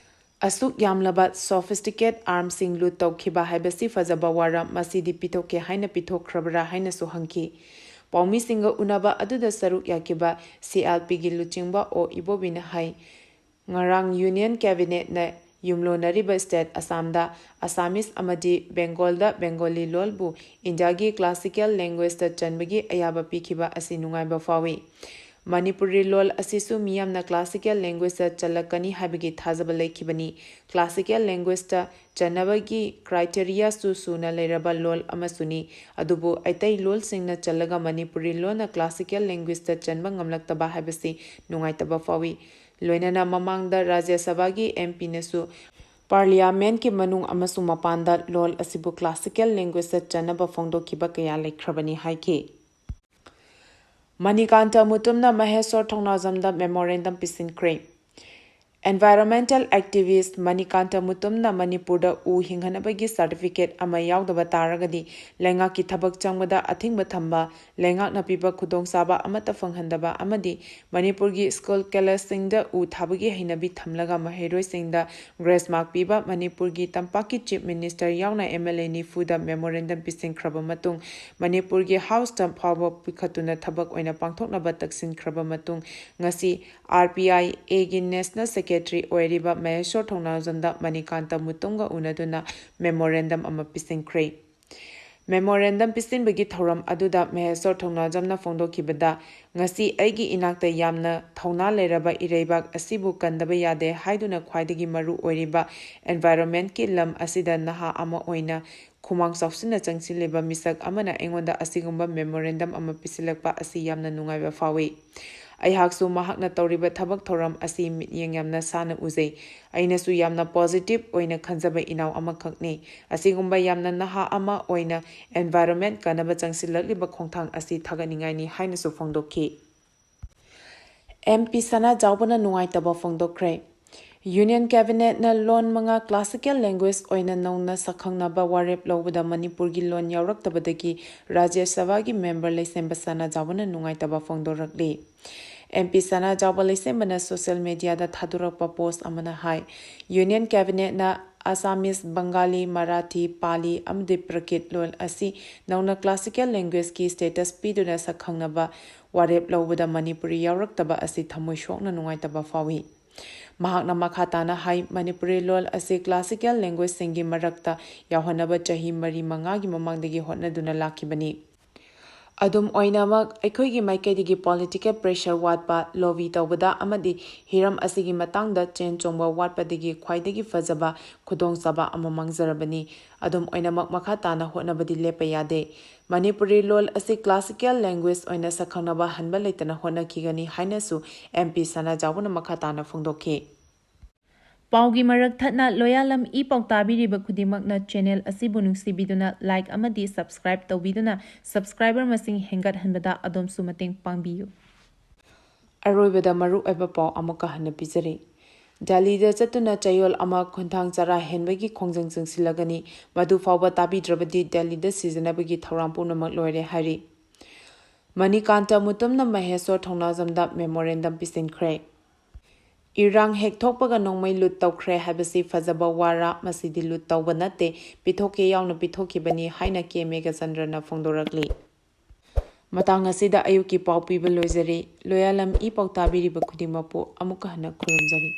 ꯑꯁꯨꯛ ꯌꯥꯝꯂꯕ sophisticated armꯁꯤꯡ loot ꯇꯧꯈꯤꯕ ꯍꯥꯏꯕꯁꯤ ꯐꯖꯕ ꯋꯥꯔ ꯃꯁꯤꯗꯤ ꯄꯤꯊꯣꯛꯀꯦ ꯍꯥꯏꯅ ꯄꯤꯊꯣꯛꯈ꯭ꯔꯕ꯭ꯔꯥ ꯍꯥꯏꯅꯁꯨ ꯍꯪꯈꯤ꯫ ꯄꯥꯎꯃꯤꯁꯤꯡꯒ ꯎꯅꯕ ꯑꯗꯨꯗ ꯁꯔꯨꯛ ꯌꯥꯈꯤꯕ CLPꯒꯤ ꯂꯨꯆꯤꯡꯕ ꯑꯣ ꯏꯕꯣꯕꯤꯅ ꯍꯥꯏ, ꯉꯔꯥꯡ Union Cabinetꯅ ꯌꯨꯝꯂꯣꯟꯅꯔꯤꯕ state ꯑꯁꯥꯝꯗ Assamese ꯑꯃꯗꯤ Bengalꯗ Bengali ꯂꯣꯜꯕꯨ ꯏꯟꯗꯤꯌꯥꯒꯤ classical languageꯇ ꯆꯟꯕꯒꯤ ꯑꯌꯥꯕ ꯄꯤꯈꯤꯕ ꯑꯁꯤ ꯅꯨꯡꯉꯥꯏꯕ ꯐꯥꯎꯏ꯫ ꯃꯅꯤꯄꯨꯔꯤ ꯂꯣꯜ ꯑꯁꯤꯁꯨ ꯃꯤꯌꯥꯝꯅ classical languagehueꯗ ꯆꯜꯂꯛꯀꯅꯤ ꯍꯥꯏꯕꯒꯤ ꯊꯥꯖꯕ ꯂꯩꯈꯤꯕꯅꯤ꯫ Classical languagehueꯗ ꯆꯟꯅꯕꯒꯤ criteriaꯁꯨ ꯁꯨꯅ ꯂꯩꯔꯕ ꯂꯣꯜ ꯑꯃꯁꯨꯅꯤ꯫ ꯑꯗꯨꯕꯨ ꯑꯇꯩ ꯂꯣꯜꯁꯤꯡꯅ ꯆꯜꯂꯒ ꯃꯅꯤꯄꯨꯔꯤ ꯂꯣꯟꯅ classical languagehueꯗ ꯆꯟꯕ ꯉꯝꯂꯛꯇꯕ ꯍꯥꯏꯕꯁꯤ ꯅꯨꯡꯉꯥꯏꯇꯕ ꯐꯥꯎꯏ꯫ ꯂꯣꯏꯅꯅ ꯃꯃꯥꯡꯗ ꯔꯥꯖ꯭ꯌ ꯁꯚꯥꯒꯤ MPꯅꯁꯨ Parliamentꯀꯤ ꯃꯅꯨꯡ ꯑꯃꯁꯨꯡ ꯃꯄꯥꯟꯗ ꯂꯣꯜ ꯑꯁꯤꯕꯨ classical languagehueꯗ ꯆꯟꯅꯕ ꯐꯣꯡꯗꯣꯛꯈꯤꯕ ꯀꯌꯥ ꯂꯩꯈ꯭ꯔꯕꯅꯤ ꯍꯥꯏꯈꯤ꯫ ꯃꯅꯤꯀꯥꯟꯇ ꯃꯨꯇꯨꯝꯅ ꯃꯍꯦꯁꯣꯔ ꯊꯧꯅꯥꯖꯝꯗ memorandum ꯄꯤꯁꯤꯟꯈ꯭ꯔꯦ꯫ Environmental activist ꯃꯅꯤꯀꯥꯟꯇ ꯃꯨꯇꯨꯝꯅ ꯃꯅꯤꯄꯨꯔꯗ ꯎ ꯍꯤꯡꯍꯟꯅꯕꯒꯤ certificate ꯑꯃ ꯌꯥꯎꯗꯕ ꯇꯥꯔꯒꯗꯤ ꯂꯩꯉꯥꯛꯀꯤ ꯊꯕꯛ ꯆꯪꯕꯗ ꯑꯊꯤꯡꯕ ꯊꯝꯕ, ꯂꯩꯉꯥꯛꯅ ꯄꯤꯕ ꯈꯨꯗꯣꯡꯆꯥꯕ ꯑꯃꯠꯇ ꯐꯪꯍꯟꯗꯕ ꯑꯃꯗꯤ ꯃꯅꯤꯄꯨꯔꯒꯤ school collegeꯁꯤꯡꯗ ꯎ ꯊꯥꯕꯒꯤ ꯍꯩꯅꯕꯤ ꯊꯝꯂꯒ ꯃꯍꯩꯔꯣꯏꯁꯤꯡꯗ grace mark ꯄꯤꯕ ꯃꯅꯤꯄꯨꯔꯒꯤ ꯇꯝꯄꯥꯛꯀꯤ Chief Minister ꯌꯥꯎꯅ MLA ꯅꯤꯐꯨꯗ memorandum ꯄꯤꯁꯤꯟꯈ꯭ꯔꯕ ꯃꯇꯨꯡ ꯃꯅꯤꯄꯨꯔꯒꯤ Houseꯇ ꯐꯥꯎꯕ ꯄꯤꯈꯠꯇꯨꯅ ꯊꯕꯛ ꯑꯣꯏꯅ ꯄꯥꯡꯊꯣꯛꯅꯕ ꯇꯛꯁꯤꯟꯈ꯭ꯔꯕ ꯃꯇꯨꯡ ꯉꯁꯤ RPIAꯒꯤ National Secretary ꯑꯣꯏꯔꯤꯕ ꯃꯍꯦꯁꯣꯔ ꯊꯧꯅꯥꯖꯝꯗ ꯃꯅꯤꯀꯥꯟꯇ ꯃꯨꯇꯨꯝꯒ ꯎꯅꯗꯨꯅ memorandum ꯑꯃ ꯄꯤꯁꯤꯟꯈ꯭ꯔꯦ꯫ Memorandum ꯄꯤꯁꯤꯟꯕꯒꯤ ꯊꯧꯔꯝ ꯑꯗꯨꯗ ꯃꯍꯦꯁꯣꯔ ꯊꯧꯅꯥꯖꯝꯅ ꯐꯣꯡꯗꯣꯛꯈꯤꯕꯗ, ꯉꯁꯤ ꯑꯩꯒꯤ ꯏꯅꯥꯛꯇ ꯌꯥꯝꯅ ꯊꯧꯅꯥ ꯂꯩꯔꯕ ꯏꯔꯩꯕꯥꯛ ꯑꯁꯤꯕꯨ ꯀꯟꯗꯕ ꯌꯥꯗꯦ ꯍꯥꯏꯗꯨꯅ ꯈ꯭ꯋꯥꯏꯗꯒꯤ ꯃꯔꯨ ꯑꯣꯏꯔꯤꯕ environmentꯀꯤ ꯂꯝ ꯑꯁꯤꯗ ꯅꯍꯥ ꯑꯃ ꯑꯣꯏꯅ ꯈꯨꯃꯥꯡ ꯆꯥꯎꯁꯤꯟꯅ ꯆꯪꯁꯤꯜꯂꯤꯕ ꯃꯤꯁꯛ ꯑꯃꯅ ꯑꯩꯉꯣꯟꯗ ꯑꯁꯤꯒꯨꯝꯕ memorandum ꯑꯃ ꯄꯤꯁꯤꯜꯂꯛꯄ ꯑꯁꯤ ꯌꯥꯝꯅ ꯅꯨꯡꯉꯥꯏꯕ ꯐꯥꯎꯏ꯫ ꯑꯩꯍꯥꯛꯁꯨ ꯃꯍꯥꯛꯅ ꯇꯧꯔꯤꯕ ꯊꯕꯛ ꯊꯧꯔꯝ ꯑꯁꯤ ꯃꯤꯠꯌꯦꯡ ꯌꯥꯝꯅ ꯁꯥꯅ ꯎꯖꯩ꯫ ꯑꯩꯅꯁꯨ ꯌꯥꯝꯅ positive ꯑꯣꯏꯅ ꯈꯟꯖꯕ ꯏꯅꯥꯎ ꯑꯃꯈꯛꯅꯤ꯫ ꯑꯁꯤꯒꯨꯝꯕ ꯌꯥꯝꯅ ꯅꯍꯥ ꯑꯃ ꯑꯣꯏꯅ environment ꯀꯟꯅꯕ ꯆꯪꯁꯤꯜꯂꯛꯂꯤꯕ ꯈꯣꯡꯊꯥꯡ ꯑꯁꯤ ꯊꯥꯒꯠꯅꯤꯡꯉꯥꯏꯅꯤ ꯍꯥꯏꯅꯁꯨ ꯐꯣꯡꯗꯣꯛꯈꯤ꯫ MP ꯁꯅꯥꯖꯥꯎꯕꯅ ꯅꯨꯡꯉꯥꯏꯇꯕ ꯐꯣꯡꯗꯣꯛꯈ꯭ꯔꯦ꯫ Union Cabinetꯅ ꯂꯣꯟ ꯃꯉꯥ classical language ꯑꯣꯏꯅ ꯅꯧꯅ ꯁꯛꯈꯪꯅꯕ ꯋꯥꯔꯦꯞ ꯂꯧꯕꯗ ꯃꯅꯤꯄꯨꯔꯒꯤ ꯂꯣꯟ ꯌꯥꯎꯔꯛꯇꯕꯗꯒꯤ ꯔꯥꯖ꯭ꯌ ꯁꯚꯥꯒꯤ member ꯂꯩꯁꯦꯝꯕ ꯁꯅꯥꯖꯥꯎꯕꯅ ꯅꯨꯡꯉꯥꯏꯇꯕ ꯐꯣꯡꯗꯣꯔꯛꯂꯤ꯫ ꯑꯦꯝ ꯄꯤ ꯁꯅꯥꯖꯥꯎꯕ ꯂꯩꯁꯦꯝꯕꯅ ꯁꯣꯁꯤꯌꯦꯜ ꯃꯤꯗꯤꯌꯥꯗ ꯊꯥꯗꯣꯔꯛꯄ ꯄꯣꯁ ꯑꯃꯅ ꯍꯥꯏ, ꯌꯨꯅꯤꯌꯟ ꯀꯦꯕꯤꯅꯦꯠꯅ ꯑꯁꯥꯃꯤꯁ, ꯕꯪꯒꯥꯂꯤ, ꯃꯔꯥꯊꯤ, ꯄꯥꯂꯤ ꯑꯃꯗꯤ ꯄ꯭ꯔꯀꯤꯠ ꯂꯣꯟ ꯑꯁꯤ ꯅꯧꯅ ꯀ꯭ꯂꯥꯁꯤꯀꯦꯜ ꯂꯦꯡꯒ꯭ꯋꯦꯖꯀꯤ ꯁ꯭ꯇꯦꯇꯁ ꯄꯤꯗꯨꯅ ꯁꯛꯈꯪꯅꯕ ꯋꯥꯔꯦꯞ ꯂꯧꯕꯗ ꯃꯅꯤꯄꯨꯔꯤ ꯌꯥꯎꯔꯛꯇꯕ ꯑꯁꯤ ꯊꯃꯣꯏ ꯁꯣꯛꯅ ꯅꯨꯡꯉꯥꯏꯇꯕ ꯐꯥꯎꯏ꯫ ꯃꯍꯥꯛꯅ ꯃꯈꯥ ꯇꯥꯅ ꯍꯥꯏ, ꯃꯅꯤꯄꯨꯔꯤ ꯂꯣꯜ ꯑꯁꯤ ꯀ꯭ꯂꯥꯁꯤꯀꯦꯜ ꯂꯦꯡꯒ꯭ꯋꯦꯖꯁꯤꯡꯒꯤ ꯃꯔꯛꯇ ꯌꯥꯎꯍꯟꯅꯕ ꯆꯍꯤ ꯃꯔꯤ ꯃꯉꯥꯒꯤ ꯃꯃꯥꯡꯗꯒꯤ ꯍꯣꯠꯅꯗꯨꯅ ꯂꯥꯛꯈꯤꯕꯅꯤ꯫ ꯑꯗꯨꯝ ꯑꯣꯏꯅꯃꯛ, ꯑꯩꯈꯣꯏꯒꯤ ꯃꯥꯏꯀꯩꯗꯒꯤ ꯄꯣꯂꯤꯇꯤꯀꯦꯜ ꯄ꯭ꯔꯦꯁꯔ ꯋꯥꯠꯄ, ꯂꯣꯕꯤ ꯇꯧꯕꯗ ꯑꯃꯗꯤ ꯍꯤꯔꯝ ꯑꯁꯤꯒꯤ ꯃꯇꯥꯡꯗ ꯆꯦꯟ ꯆꯣꯡꯕ ꯋꯥꯠꯄꯗꯒꯤ ꯈ꯭ꯋꯥꯏꯗꯒꯤ ꯐꯖꯕ ꯈꯨꯗꯣꯡꯆꯥꯕ ꯑꯃ ꯃꯥꯡꯖꯔꯕꯅꯤ꯫ ꯑꯗꯨꯝ ꯑꯣꯏꯅꯃꯛ, ꯃꯈꯥ ꯇꯥꯅ ꯍꯣꯠꯅꯕꯗꯤ ꯂꯦꯞꯄ ꯌꯥꯗꯦ꯫ ꯃꯅꯤꯄꯨꯔꯤ ꯂꯣꯜ ꯑꯁꯤ ꯀ꯭ꯂꯥꯁꯤꯀꯦꯜ ꯂꯦꯡꯒ꯭ꯋꯦꯖ ꯑꯣꯏꯅ ꯁꯛꯈꯪꯅꯕ ꯍꯟꯕ ꯂꯩꯇꯅ ꯍꯣꯠꯅꯈꯤꯒꯅꯤ ꯍꯥꯏꯅꯁꯨ ꯑꯦꯝ ꯄꯤ ꯁꯅꯥꯖꯥꯎꯕꯅ ꯃꯈꯥ ꯇꯥꯅ ꯐꯣꯡꯗꯣꯛꯈꯤ꯫ ꯄꯥꯎꯒꯤ ꯃꯔꯛ ꯊꯠꯅ ꯂꯣꯌꯥꯂꯝ ꯏ ꯄꯥꯎ ꯇꯥꯕꯤꯔꯤꯕ ꯈꯨꯗꯤꯡꯃꯛꯅ ꯆꯦꯅꯦꯜ ꯑꯁꯤꯕꯨ ꯅꯨꯡꯁꯤꯕꯤꯗꯨꯅ ꯂꯥꯏꯛ ꯑꯃꯗꯤ ꯁꯕꯁꯀ꯭ꯔꯥꯏꯕ ꯇꯧꯕꯤꯗꯨꯅ ꯁꯕꯁꯀ꯭ꯔꯥꯏꯕꯔ ꯃꯁꯤꯡ ꯍꯦꯟꯒꯠꯍꯟꯕꯗ ꯑꯗꯣꯝꯁꯨ ꯃꯇꯦꯡ ꯄꯥꯡꯕꯤꯌꯨ꯫ ꯑꯔꯣꯏꯕꯗ ꯃꯔꯨꯑꯣꯏꯕ ꯄꯥꯎ ꯑꯃꯨꯛꯀ ꯍꯟꯅ ꯄꯤꯖꯔꯤ꯫ ꯗꯦꯜꯂꯤꯗ ꯆꯠꯇꯨꯅ ꯆꯌꯣꯜ ꯑꯃ ꯈꯣꯡꯊꯥꯡ ꯆꯔꯥ ꯍꯦꯟꯕꯒꯤ ꯈꯣꯡꯖꯪ ꯆꯪꯁꯤꯜꯂꯒꯅꯤ꯫ ꯃꯗꯨ ꯐꯥꯎꯕ ꯇꯥꯕꯤꯗ꯭ꯔꯕꯗꯤ ꯗꯦꯜꯂꯤꯗ ꯁꯤꯖꯤꯟꯅꯕꯒꯤ ꯊꯧꯔꯥꯡ ꯄꯨꯝꯅꯃꯛ ꯂꯣꯏꯔꯦ ꯍꯥꯏꯔꯤ꯫ ꯃꯅꯤꯀꯥꯟꯇ ꯃꯨꯇꯨꯝꯅ ꯃꯍꯦꯁꯣꯔ ꯊꯧꯅꯥꯖꯝꯗ ꯃꯦꯃꯣꯔꯦꯟꯗꯝ ꯄꯤꯁꯤꯟꯈ꯭ꯔꯦ꯫ ꯏꯔꯥꯡ ꯍꯦꯛ ꯊꯣꯛꯄꯒ ꯅꯣꯡꯃꯩ ꯂꯨꯠ ꯇꯧꯈ꯭ꯔꯦ ꯍꯥꯏꯕꯁꯤ ꯐꯖꯕ ꯋꯥꯔꯥ, ꯃꯁꯤꯗꯤ ꯂꯨꯠ ꯇꯧꯕ ꯅꯠꯇꯦ, ꯄꯤꯊꯣꯛꯀꯦ ꯌꯥꯎꯅ ꯄꯤꯊꯣꯛꯈꯤꯕꯅꯤ ꯍꯥꯏꯅ ꯀꯦ ꯃꯦꯘꯆꯟꯗ꯭ꯔꯅ ꯐꯣꯡꯗꯣꯔꯛꯂꯤ꯫ ꯃꯇꯥꯡ ꯑꯁꯤꯗ ꯑꯌꯨꯛꯀꯤ ꯄꯥꯎ ꯄꯤꯕ ꯂꯣꯏꯖꯔꯦ꯫ ꯂꯣꯌꯥꯂꯝ ꯏ ꯄꯥꯎ ꯇꯥꯕꯤꯔꯤꯕ ꯈꯨꯗꯤꯡꯃꯛꯄꯨ ꯑꯃꯨꯛꯀ ꯍꯟꯅ ꯈꯨꯔꯨꯝꯖꯔꯤ꯫